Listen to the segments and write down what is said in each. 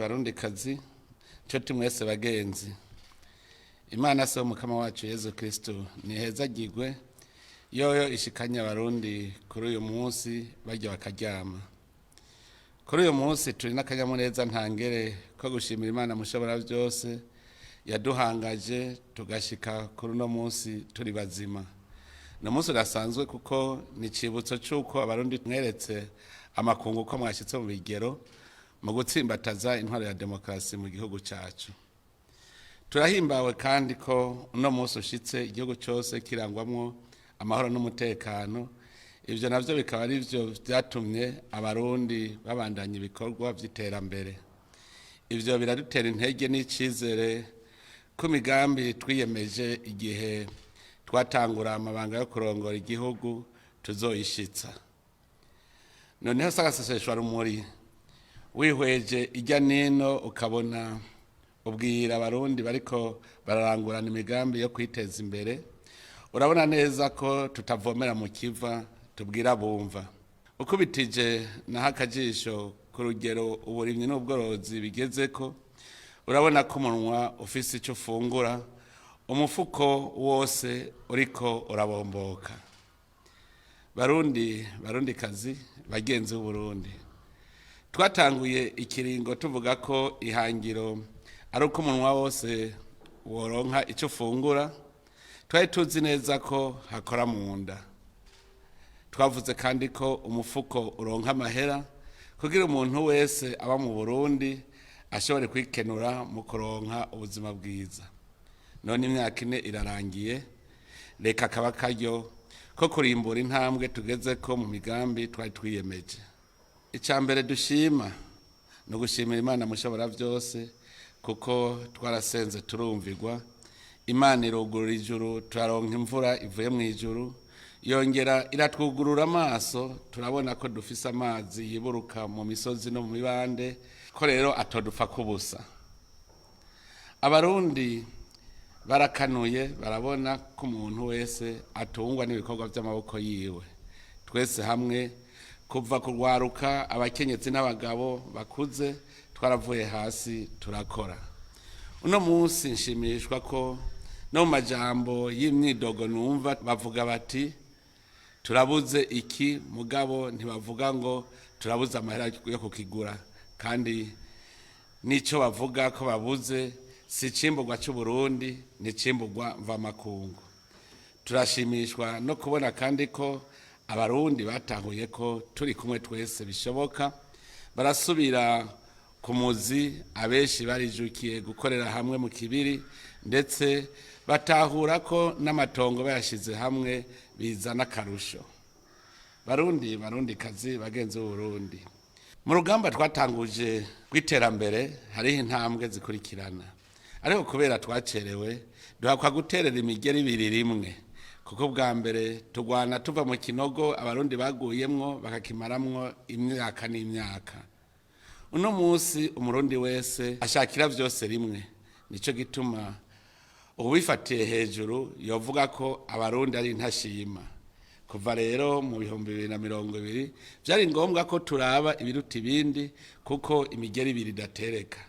Barundi kazi, nshuti mwese bagenzi, Imana se w'Umukama wacu Yezu Kristu nihezagirwe, yoyo ishikanye Abarundi kuri uyu munsi barya bakaryama. Kuri uyu munsi turi n'akanyamuneza ntangere ko gushimira Imana mushobora byose yaduhangaje tugashika kuri uno munsi turi bazima. Ni umunsi udasanzwe kuko ni icibutso c'uko Abarundi mweretse amakungu ko mwashitse mu bigero mu gutsimbataza intwaro ya demokarasi mu gihugu cacu. Turahimbawe kandi ko uno munsi ushitse igihugu cose kirangwamwo amahoro n'umutekano. Ivyo navyo bikaba ari vyo vyatumye Abarundi babandanya ibikorwa vy'iterambere. Ivyo biradutera intege n'icizere ko imigambi twiyemeje igihe twatangura amabanga yo kurongora igihugu tuzoyishitsa. Noneho sagaseseshwa rumuri, wihweje ijya nino ukabona ubwira Abarundi bariko bararangurana imigambi yo kwiteza imbere, urabona neza ko tutavomera mu kiva tubwira bumva. Ukubitije naho akajisho ku rugero uburimyi n'ubworozi bigezeko, urabona ko umunwa ufise ico ufungura, umufuko wose uriko urabomboka. Barundi, Barundi kazi, bagenzi b'Uburundi, twatanguye ikiringo tuvuga ko ihangiro ari uko umunwa wose woronka icyo ufungura. Twari tuzi neza ko hakora mu nda. Twavuze kandi ko umufuko uronka amahera kugira umuntu wese aba mu Burundi ashobore kwikenura mu kuronka ubuzima bwiza. None imyaka 4 irarangiye, reka kaba karyo ko kurimbura intambwe tugeze ko mu migambi twari twiyemeje. Icya mbere dushima ni ugushimira Imana mushobora byose, kuko twarasenze turumvirwa. Imana irugurura ijuru, turaronka imvura ivuye mu ijuru, yongera iratwugurura amaso, turabona ko dufise amazi yiburuka mu misozi no mu mibande, ko rero atodupfa kubusa. Abarundi barakanuye, barabona ko umuntu wese atungwa n'ibikorwa by'amaboko yiwe. Twese hamwe, kuva kurwaruka, abakenyezi n'abagabo bakuze, twaravuye hasi turakora. Uno munsi nshimishwa ko no mu majambo y'imyidogo numva bavuga bati turabuze iki, mugabo ntibavuga ngo turabuze amahera yo kukigura. Kandi n'icyo bavuga ko babuze si icimburwa c'Uburundi, ni icimburwa mvamakungu. Turashimishwa no kubona kandi ko Abarundi batahuye ko turi kumwe twese bishoboka, barasubira ku muzi. Abenshi barijukiye gukorera hamwe mu kibiri, ndetse batahura ko n'amatongo bayashize hamwe bizana akarusho. Barundi, Barundi kazi, bagenzi b'Uburundi, mu rugamba twatanguje rw'iterambere hariho intambwe zikurikirana, ariko kubera twacerewe duhakwa guterera imigeri ibiri rimwe, kuko bwa mbere tugwana tuva mu kinogo Abarundi baguyemwo bakakimaramwo imyaka n'imyaka. Uno munsi Umurundi wese ashakira vyose rimwe. Nico gituma uwifatiye hejuru yovuga ko Abarundi ari intashima. Kuva rero mu 2020 vyari ngombwa ko turaba ibiruta ibindi, kuko imigeri ibiri idatereka.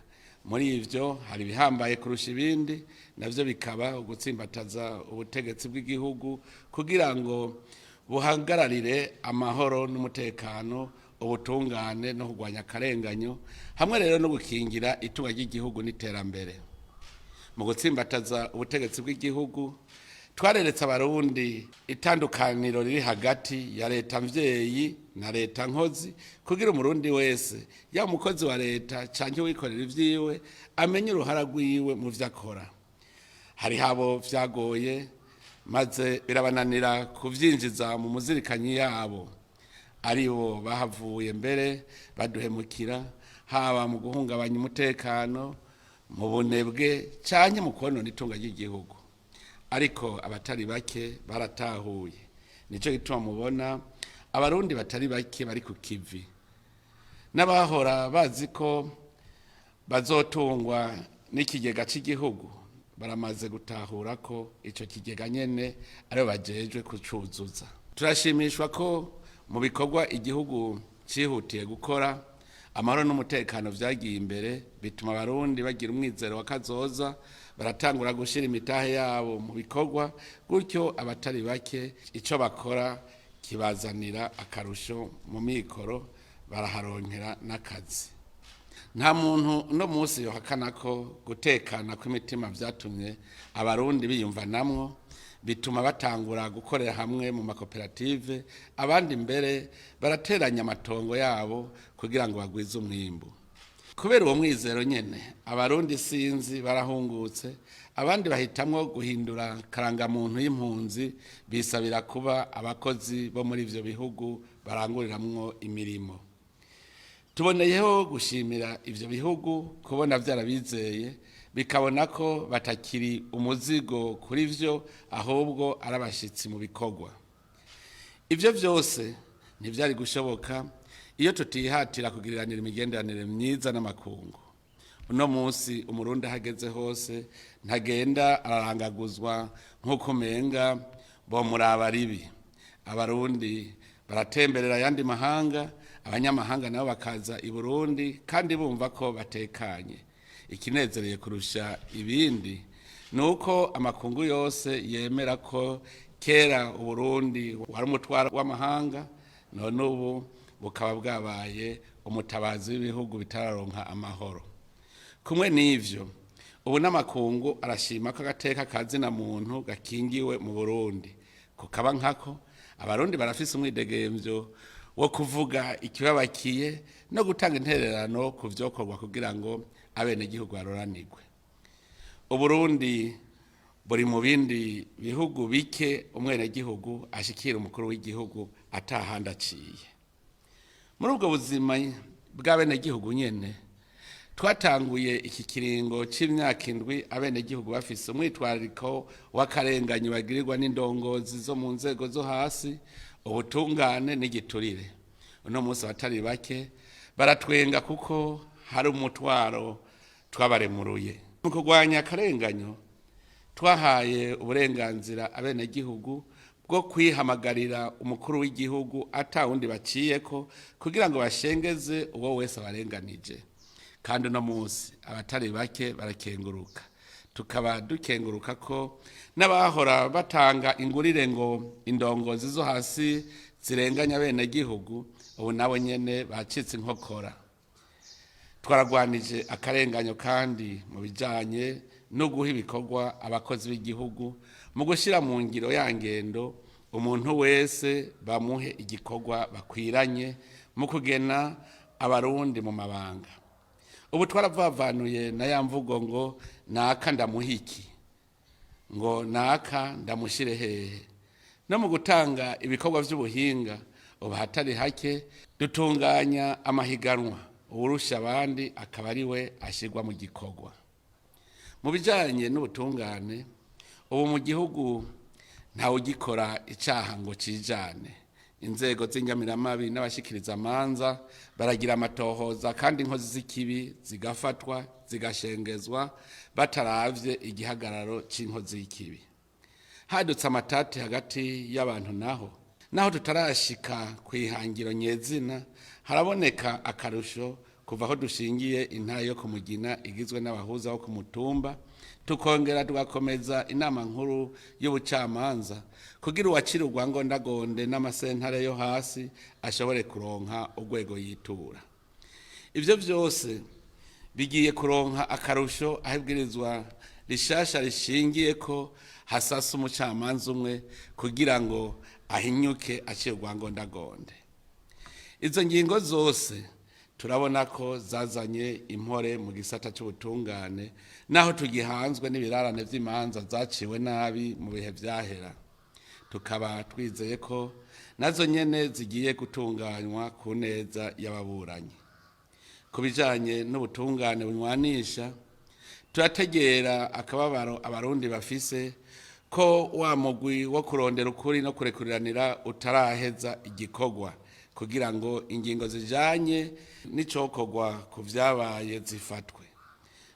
Muri ivyo hari ibihambaye kurusha ibindi, navyo bikaba ugutsimbataza ubutegetsi bw'igihugu kugira ngo buhagararire amahoro n'umutekano, ubutungane no kurwanya akarenganyo, hamwe rero no gukingira itunga ry'igihugu n'iterambere. Mu gutsimbataza ubutegetsi bw'igihugu, twareretse Abarundi itandukaniro riri hagati ya leta mvyeyi na leta nkozi, kugira Umurundi wese, yaba umukozi wa leta canke uwikorera ivyiwe, amenye uruhara rwiwe mu vyo akora. Hariho abo vyagoye maze birabananira kuvyinjiza mu muzirikanyi yabo, aribo bahavuye mbere baduhemukira, haba mu guhungabanya umutekano, mu bunebwe canke mu konona itunga ry'igihugu. Ariko abatari bake baratahuye. Nico gituma mubona Abarundi batari bake bari ku kivi, n'abahora bazi ko bazotungwa n'ikigega cy'igihugu baramaze gutahura ko ico kigega nyene aribo bajejwe kucuzuza. Turashimishwa ko mu bikorwa igihugu cihutiye gukora Amahoro n'umutekano vyagiye imbere bituma Abarundi bagira umwizero wa kazoza, baratangura gushira imitahe yabo mu bikorwa, gutyo abatari bake ico bakora kibazanira akarusho mu mikoro, baraharonkera n'akazi. Nta muntu uno munsi yohakana ko gutekana kw'imitima vyatumye Abarundi biyumvanamwo, bituma batangura gukorera hamwe mu makoperative, abandi mbere barateranya amatongo yabo kugira ngo bagwize umwimbu. Kubera uwo mwizero nyene, Abarundi sinzi barahungutse, abandi bahitamwo guhindura karangamuntu y'impunzi, bisabira kuba abakozi bo muri ivyo bihugu baranguriramwo imirimo. Tuboneyeho gushimira ivyo bihugu kubona vyarabizeye, bikabona ko batakiri umuzigo kuri vyo, ahubwo ari abashitsi mu bikorwa. Ivyo vyose ntivyari gushoboka iyo tutihatira kugiriranira imigenderanire myiza n'amakungu. Uno munsi Umurundi ahageze hose ntagenda ararangaguzwa nk'uko umenga bomuraba ribi. Abarundi baratemberera ayandi mahanga, abanyamahanga nabo bakaza i Burundi kandi bumva ko batekanye. Ikinezereye kurusha ibindi ni uko amakungu yose yemera ko kera Uburundi wari umutwaro w'amahanga, none ubu bukaba bwabaye umutabazi w'ibihugu bitararonka amahoro. Kumwe n'ivyo, ubu n'amakungu arashima ko agateka ka zina muntu gakingiwe mu Burundi. Kukaba nkako, Abarundi barafise umwidegemvyo wo kuvuga ikibabakiye no gutanga intererano ku vyokorwa kugira ngo abenegihugu baroranirwe. Uburundi buri mu bindi bihugu bike umwenegihugu ashikira umukuru w'igihugu atahandi aciye. Muri ubwo buzima bw'abenegihugu nyene, twatanguye iki kiringo c'imyaka 7 abenegihugu bafise umwitwarariko w'akarenganyo bagirirwa n'indongozi zo mu nzego zo hasi, ubutungane n'igiturire. Uno munsi abatari bake baratwenga kuko hari umutwaro twabaremuruye. Mu kurwanya akarenganyo, twahaye uburenganzira abenegihugu bwo kwihamagarira umukuru w'igihugu ata wundi baciyeko, kugira ngo bashengeze uwo wese abarenganije. Kandi uno munsi abatari bake barakenguruka. Tukaba dukenguruka ko n'abahora batanga ingurire ngo indongozi zo hasi zirenganya abenegihugu, ubu nabo nyene bacitse inkokora. Twaragwanije akarenganyo kandi mu bijanye no guha ibikorwa abakozi b'igihugu, mu gushira mu ngiro ya ngendo umuntu wese bamuhe igikorwa bakwiranye, mu kugena Abarundi mu mabanga. Ubu twaravavanuye na ya mvugo ngo naka ndamuha iki, ngo naka ndamushire hehe. No mu gutanga ibikorwa vy'ubuhinga, ubu hatari hake dutunganya amahiganwa, uwurusha abandi akaba ari we ashirwa mu gikorwa. Mu bijanye n'ubutungane, ubu mu gihugu ntawugikora icaha ngo cijane. Inzego z'inyamiramabi n'abashikiriza amanza baragira amatohoza, kandi inkozi z'ikibi zigafatwa zigashengezwa bataravye igihagararo c'inkozi y'ikibi. Hadutse amatati hagati y'abantu, naho tutarashika kw'ihangiro nyezina, haraboneka akarusho kuva aho dushingiye intara yo Kumugina igizwe n'abahuza bo ku mutumba, tukongera tugakomeza inama nkuru y'ubucamanza kugira uwacira urwangondagonde n'amasentare yo hasi ashobore kuronka urwego yitura. Ivyo vyose bigiye kuronka akarusho aho ibwirizwa rishasha rishingiye ko hasasa umucamanza umwe kugira ngo ahinyuke aciye urwangondagonde. Izo ngingo zose turabona ko zazanye impore mu gisata c'ubutungane, naho tugihanzwe n'ibirarane vy'imanza zaciwe nabi mu bihe vyahera. Tukaba twizeye ko nazo nyene zigiye gutunganywa ku neza y'ababuranyi. Ku bijanye n'ubutungane bunywanisha, turategera akababaro Abarundi bafise ko wa mugwi wo kurondera ukuri no kurekuriranira utaraheza igikorwa kugira ngo ingingo zijanye n'icokorwa ku vyabaye zifatwe.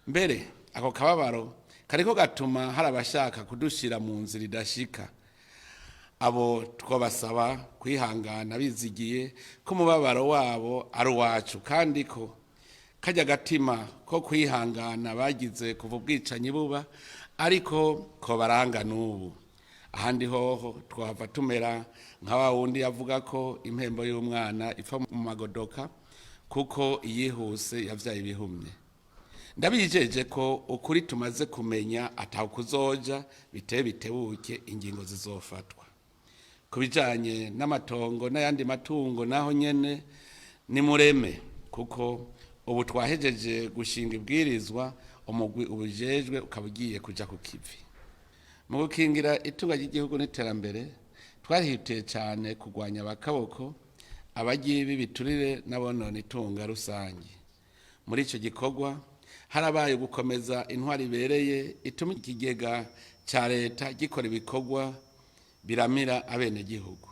Mbere ako kababaro kariko gatuma hari abashaka kudushira mu nzira idashika. Abo twabasaba kwihangana bizigiye ko umubabaro wabo ari uwacu, kandi ko kajya gatima ko kwihangana bagize kuva ubwicanyi buba ariko ko baranga n'ubu. Ahandi hoho twahava tumera nka wa wundi yavuga ko impembo y'umwana ipfa mu magodoka, kuko iyihuse yavyaye ibihumye. Ndabijeje ko ukuri tumaze kumenya atawukuzoja biteye bitebuke ingingo zizofatwa ku bijanye n'amatongo n'ayandi matungo. Naho nyene ni mureme, kuko ubu twahejeje gushinga ibwirizwa, umugwi ubujejwe ukaba ugiye kuja ku kivi. Mu gukingira itunga ry'igihugu n'iterambere, twarihutiye cyane kurwanya abakaboko, abagiye b'ibiturire n'abonona itunga rusange. Muri icyo gikorwa harabaye gukomeza intwari ibereye ituma ikigega cya leta gikora ibikorwa biramira abenegihugu.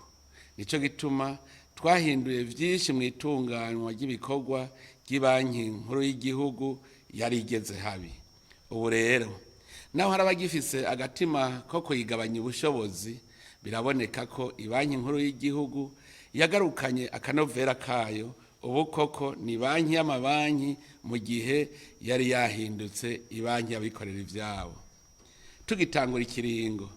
Nicyo gituma twahinduye byinshi mu itunganywa ry'ibikorwa ry'ibanki nkuru y'igihugu yari igeze habi. Ubu rero naho hari abagifise agatima ko kuyigabanya ubushobozi, biraboneka ko ibanki nkuru y'igihugu yagarukanye akanovera kayo. Ubu koko ni banki y'amabanki, mu gihe yari yahindutse ibanki y'abikorera ibyabo. Tugitangura ikiringo,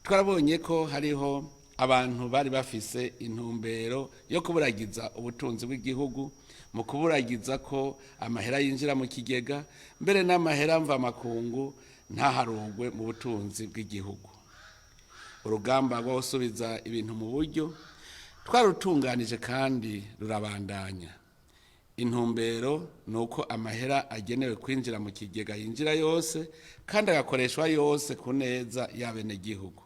twarabonye ko hariho abantu bari bafise intumbero yo kuburagiza ubutunzi bw'igihugu mu kuburagiza ko amahera yinjira mu kigega, mbere n'amahera mvamakungu ntaharugwe mu butunzi bw'igihugu. Urugamba rwo gusubiza ibintu mu buryo twarutunganije kandi rurabandanya. Intumbero ni uko amahera agenewe kwinjira mu kigega yinjira yose kandi agakoreshwa yose ku neza y'abenegihugu.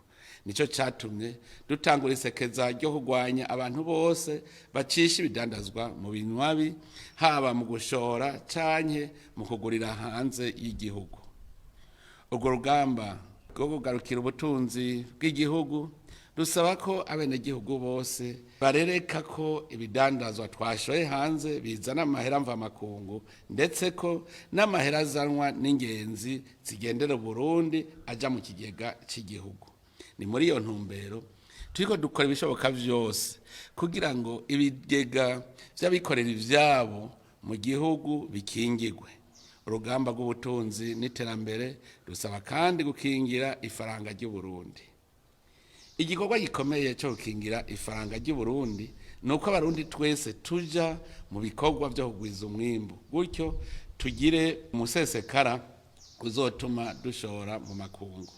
Nicyo cyatumye dutangura isekeza ryo kurwanya abantu bose bacisha ibidandazwa mu binywabi, haba mu gushora canke mu kugurira hanze y'igihugu. Urwo rugamba rwo kugarukira ubutunzi bw'igihugu rusaba ko abenegihugu bose barereka ko ibidandazwa twashoye hanze bizana amahera mvamakungu, ndetse ko n'amahera azanwa n'ingenzi zigendera Burundi aja mu kigega cy'igihugu. Ni muri iyo ntumbero turiko dukora ibishoboka vyose kugira ngo ibigega vy'abikorera ivyabo mu gihugu bikingigwe. Urugamba rw'ubutunzi n'iterambere rusaba kandi gukingira ifaranga ry'Uburundi. Igikorwa gikomeye cyo gukingira ifaranga ry'Uburundi ni uko Abarundi twese tuja mu bikorwa byo kugwiza umwimbu, gutyo tugire umusesekara uzotuma dushora mu makungu.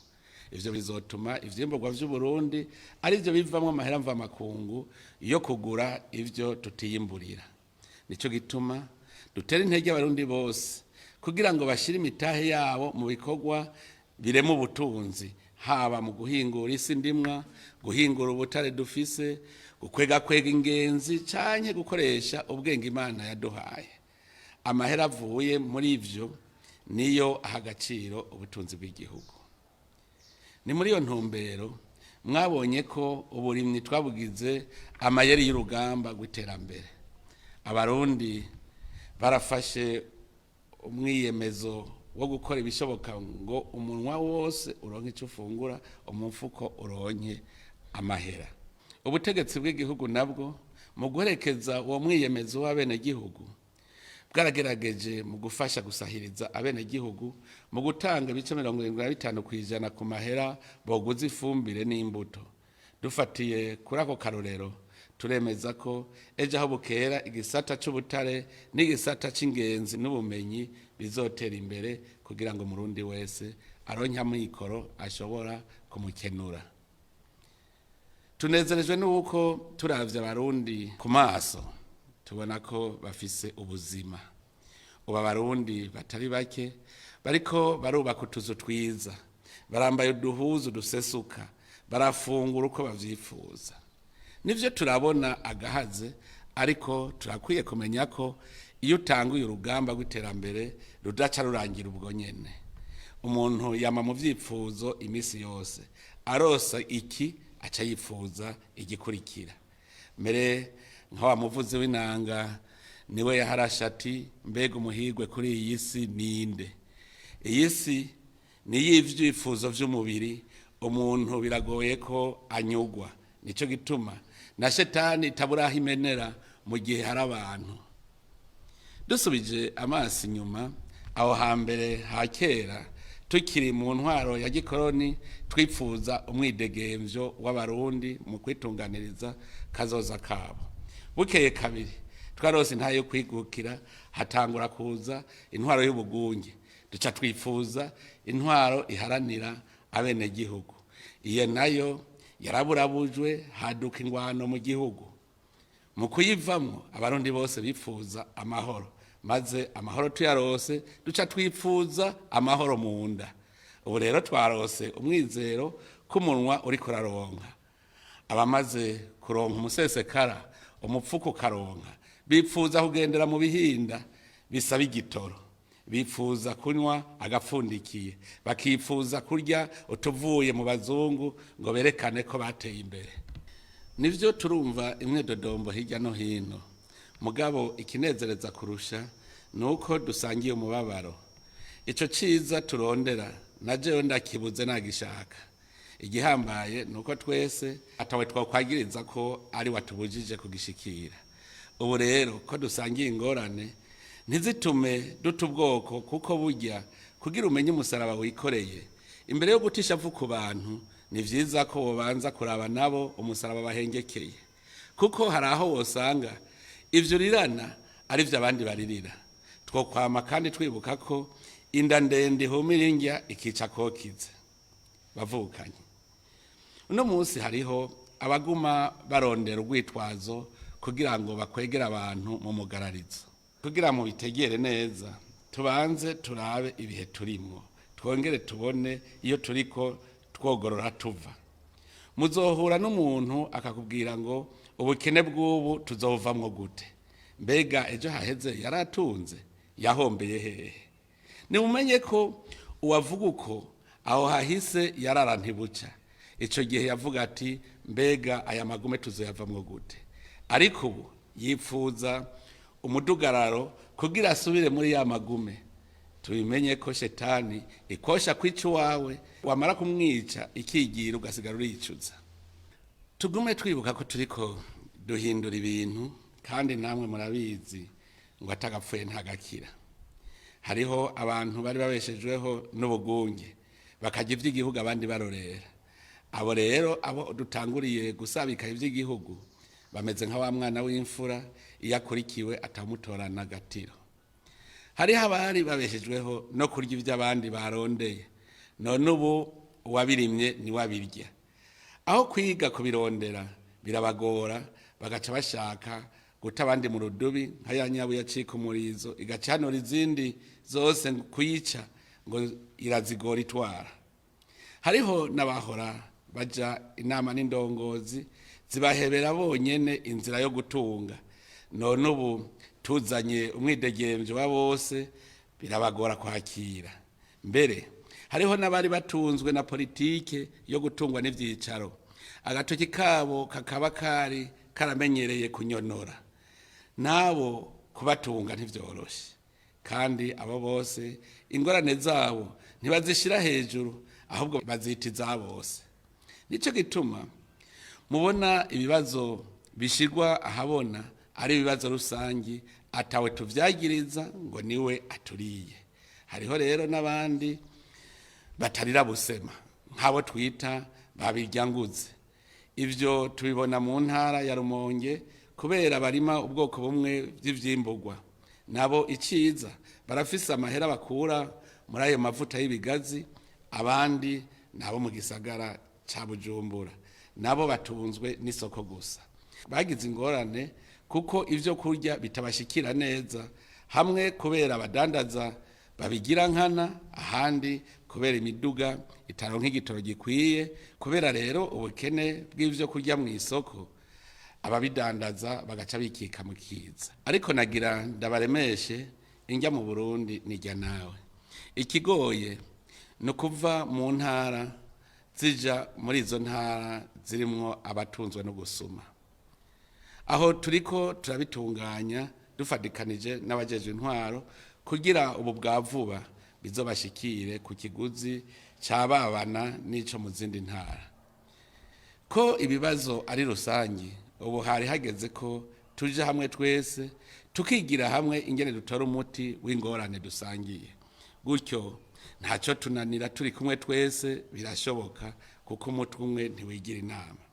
Ivyo bizotuma ivyimburwa vy'Uburundi ari byo bivamwo amahera mvamakungu yo kugura ivyo tutiyimburira. Nico gituma dutera intege Abarundi bose kugira ngo bashire imitahe yabo mu bikorwa birema ubutunzi, haba mu guhingura isi ndimwa, guhingura ubutare dufise, gukwegakwega ingenzi canke gukoresha ubwenge Imana yaduhaye. Amahera avuye muri ivyo niyo aha agaciro ubutunzi bw'igihugu. Ni muri iyo ntumbero mwabonye ko uburimyi twabugize amayeri y'urugamba rw'iterambere. Abarundi barafashe umwiyemezo wo gukora ibishoboka ngo umunwa wose uronke icyo ufungura, umufuko uronke amahera. Ubutegetsi bw'igihugu nabwo, mu guherekeza uwo mwiyemezo w'abenegihugu, bwaragerageje mu gufasha gusahiriza abenegihugu mu gutanga ibice 75% ku mahera boguza ifumbire n'imbuto. Dufatiye kuri ako karorero, turemeza ko ejo aho bukera igisata c'ubutare n'igisata c'ingenzi n'ubumenyi bizotera imbere, kugira ngo Umurundi wese aronke amikoro ashobora kumukenura. Tunezerejwe n'uko turavye Abarundi ku maso tubona ko bafise ubuzima. Ubu Abarundi batari bake bariko barubaka utuzu twiza, barambaye uduhuzu dusesuka, barafungura uko bavyifuza. Nivyo, turabona agahaze, ariko turakwiye kumenya ko iyo utanguye urugamba rw'iterambere rudaca rurangira ubwo nyene. Umuntu yama mu vyifuzo iminsi yose, arosa iki aca yifuza igikurikira. Mbere nka wa muvuzi w'inanga niwe yaharashe ati: "Mbega umuhirwe kuri iyi si ninde?" Iyi si ni iy'ivyifuzo vy'umubiri. Umuntu biragoye ko anyugwa. Nicyo gituma na shetani itabura aho imenera mu gihe hari abantu. Dusubije amaso inyuma, aho hambere ha kera, tukiri mu ntwaro ya gikoroni, twipfuza umwidegemvyo w'Abarundi mu kwitunganiriza kazoza kabo. Bukeye kabiri twarose intahe yo kwigukira, hatangura kuza intwaro y'ubugunge, duca twifuza intwaro iharanira abenegihugu. Iyo nayo yaraburabujwe, haduka ingwano mu gihugu. Mu kuyivamwo, Abarundi bose bifuza amahoro, maze amahoro tuyarose, duca twifuza amahoro mu nda. Ubu rero twarose umwizero k'umunwa uriko uraronka. Abamaze kuronka umusesekara, umupfuko ukaronka, bipfuza kugendera mu bihinda bisaba igitoro, bipfuza kunywa agapfundikiye, bakifuza kurya utuvuye mu bazungu ngo berekane ko bateye imbere. Nivyo, turumva imwedodombo hirya no hino, mugabo ikinezereza kurusha ni uko dusangiye umubabaro. Ico ciza turondera na jewe ndakibuze nagishaka. Igihambaye ni uko twese atawe twakwagiriza ko ari watubujije kugishikira. Ubu rero ko dusangiye ingorane, ntizitume duta ubwoko, kuko burya kugira umenye umusaraba wikoreye, imbere yo guta ishavu ku bantu, ni vyiza ko wobanza kuraba nabo umusaraba bahengekeye, kuko hari aho wosanga ivyo urirana ari vyo abandi baririra. Twokwama kandi twibuka ko inda ndende ihumira indya ikica kokize. Bavukanye, uno munsi hariho abaguma barondera urwitwazo kugira ngo bakwegere abantu mu mugararizo. Kugira ngo bitegere neza, tubanze turabe ibihe turimwo, twongere tubone iyo turiko twogorora tuva. Muzohura n'umuntu akakubwira ngo ubukene bw'ubu tuzovamwo gute? Mbega ejo haheze yaratunze? Yahombeye hehe? Nimumenye ko uwavuga uko aho hahise yarara ntibuca. Icyo gihe yavuga ati mbega aya magume tuzoyavamwo gute? Ariko ubu yipfuza umudugararo kugira asubire muri ya magume. Tubimenye ko shetani ikosha kwica uwawe, wamara kumwica ikigira, ugasigara uriyicuza. Tugume twibuka ko turiko duhindura ibintu, kandi namwe murabizi ngo atagapfuye ntagakira. Hariho abantu bari babeshejweho n'ubugunge, bakarya iby'igihugu abandi barorera. Abo rero, abo dutanguriye gusabika iby'igihugu, bameze nka wa mwana w'imfura iyo akurikiwe atamutorana agatiro. Hariho abari babeshejweho no kurya ibyo abandi barondeye, none ubu uwabirimye niwe abirya. Aho kwiga kubirondera birabagora, bagaca bashaka guta abandi mu rudubi, nka ya nyabu yacika umurizo igacanura izindi zose kuyica ngo irazigora itwara. Hariho n'abahora baja inama n'indongozi zibahebera bonyene inzira yo gutunga, none ubu tuzanye umwidegemvyo wa bose, birabagora kwakira. Mbere hariho n'abari batunzwe na politike yo gutungwa n'ivyicaro, agatoki kabo kakaba kari karamenyereye kunyonora, nabo kubatunga ntivyoroshe. Kandi abo bose ingorane zabo ntibazishira hejuru, ahubwo bazita iza bose. Nico gituma mubona ibibazo bishirwa ahabona ari ibibazo rusangi, atawe tuvyagiriza ngo niwe aturiye. Hariho rero n'abandi batarira busema, nk'abo twita babiryanguze. Ivyo tubibona mu ntara ya Rumonge, kubera barima ubwoko bumwe bw'ivyimbugwa. Nabo iciza barafise amahera bakura muri ayo mavuta y'ibigazi. Abandi nabo mu gisagara ca Bujumbura, nabo batunzwe n'isoko gusa, bagize ingorane kuko ivyo kurya bitabashikira neza, hamwe kubera abadandaza babigira nkana, ahandi kubera imiduga itaronka igitoro gikwiye. Kubera rero ubukene bw'ivyo kurya mu isoko, ababidandaza bagaca bikika mu kiza. Ariko nagira ndabaremeshe, injya mu Burundi nijya nawe. Ikigoye ni ukuva mu ntara zija muri izo ntara zirimwo abatunzwe no gusuma. Aho turiko turabitunganya dufatikanije n'abajejwe intwaro, kugira ubu bwa vuba bizobashikire ku kiguzi cababana n'ico mu zindi ntara. Ko ibibazo ari rusangi, ubu hari hageze ko tuja hamwe twese tukigira hamwe ingene dutora umuti w'ingorane dusangiye. Gutyo ntacyo tunanira turi kumwe twese, birashoboka kuko umutwe umwe ntiwigira inama.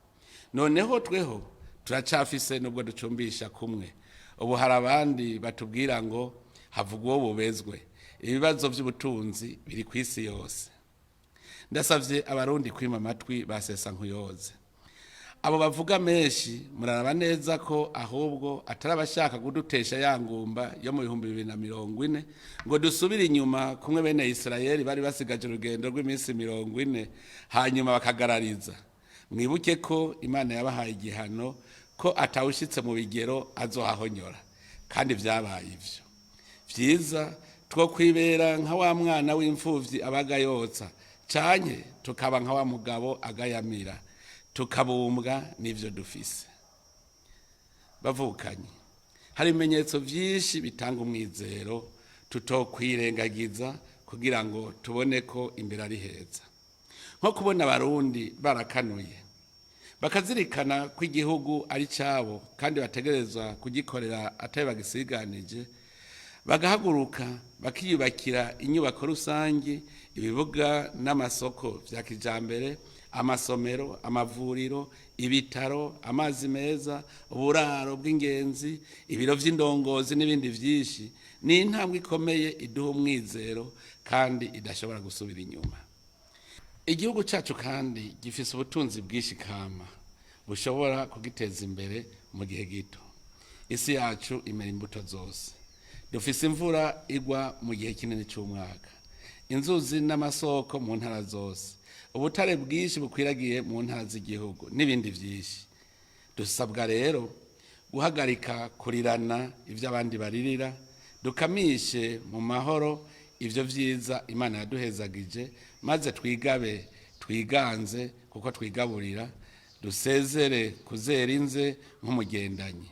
Noneho tweho turacafise nubwo ducumbisha kumwe. Ubu hari abandi batubwira ngo havugwa uwo bubezwe. Ibibazo by'ubutunzi biri ku isi yose. Ndasabye Abarundi kwima amatwi basesa nkuyoze. Abo bavuga menshi, muraraba neza ko ahubwo atari abashaka kudutesha ya ngumba yo mu 2040 ngo dusubire inyuma kumwe bene Isirayeli bari basigaje urugendo rw'iminsi 40 hanyuma bakagarariza. Mwibuke ko Imana yabahaye igihano ko atawushyitse mu bigero azohahonyora, kandi vyabaye ivyo. Vyiza two kwibera nka wa mwana w'imfuvyi abaga yotsa, canke tukaba nka wa mugabo agayamira, tukabumbwa n'ivyo dufise. Bavukanye, hari ibimenyetso vyinshi bitanga umwizero tutokwirengagiza kugira ngo tubone ko imbere ari heza, nko kubona Abarundi barakanuye bakazirikana ko igihugu ari cyabo kandi bategerezwa kugikorera atari bagisiganije, bagahaguruka bakiyubakira inyubako rusange, ibibuga n'amasoko vya kijambere, amasomero, amavuriro, ibitaro, amazi meza, uburaro bw'ingenzi, ibiro vy'indongozi n'ibindi vyinshi. Ni intambwe ikomeye iduha umwizero kandi idashobora gusubira inyuma. Igihugu cyacu kandi gifise ubutunzi bwinshi kama bushobora kugiteza imbere mu gihe gito. Isi yacu imera imbuto zose, dufise imvura igwa mu gihe kinini cy'umwaka, inzuzi n'amasoko mu ntara zose, ubutare bwinshi bukwiragiye mu ntara z'igihugu n'ibindi byinshi. Dusabwa rero guhagarika kurirana ibyo abandi baririra, dukamishe mu mahoro ibyo byiza Imana yaduhezagije, maze twigabe twiganze kuko twigaburira, dusezere kuzera inze nk'umugendanyi.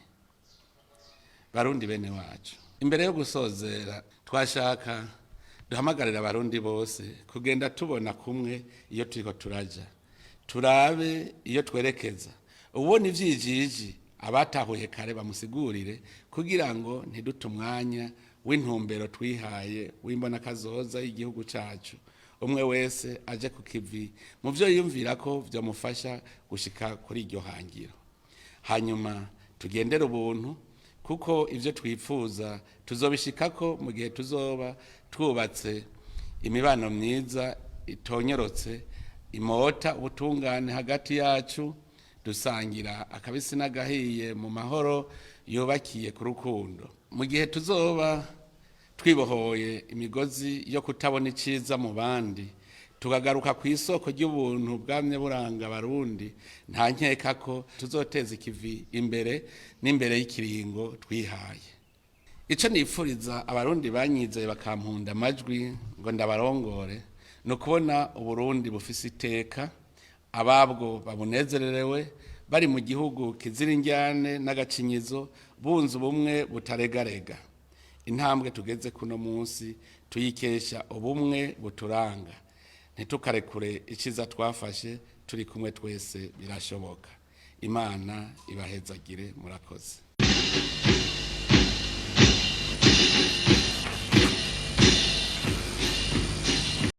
Barundi bene wacu, imbere yo gusozera twashaka duhamagarira Abarundi bose kugenda tubona kumwe iyo turiko turaja, turabe iyo twerekeza. Ubona ivyijiji, abatahuye kare bamusigurire kugira ngo ntidute umwanya w'intumbero twihaye w'imbonakazoza y'igihugu cacu. Umwe wese aje ku kivi mu vyo yiyumvira ko vyomufasha gushika kuri iryo hangiro, hanyuma tugendere ubuntu, kuko ivyo twifuza tuzobishikako mu gihe tuzoba twubatse imibano myiza itonyorotse, imota ubutungane hagati yacu, dusangira akabisi n'agahiye mu mahoro yubakiye ku rukundo. Mu gihe tuzoba twibohoye imigozi yo kutabona iciza mu bandi, tukagaruka ku isoko ry'ubuntu bwamye buranga Abarundi, nta nkeka ko tuzoteza ikivi imbere n'imbere y'ikiringo twihaye. Icyo nifuriza Abarundi banyizeye bakampunda amajwi ngo ndabarongore ni ukubona Uburundi bufise iteka, ababwo babunezererewe, bari mu gihugu kizira injyane n'agacinyizo, bunze ubumwe butaregarega. Intambwe tugeze kuno munsi tuyikesha ubumwe buturanga. Ntitukarekure iciza twafashe. Turi kumwe twese birashoboka. Imana ibahezagire. Murakoze.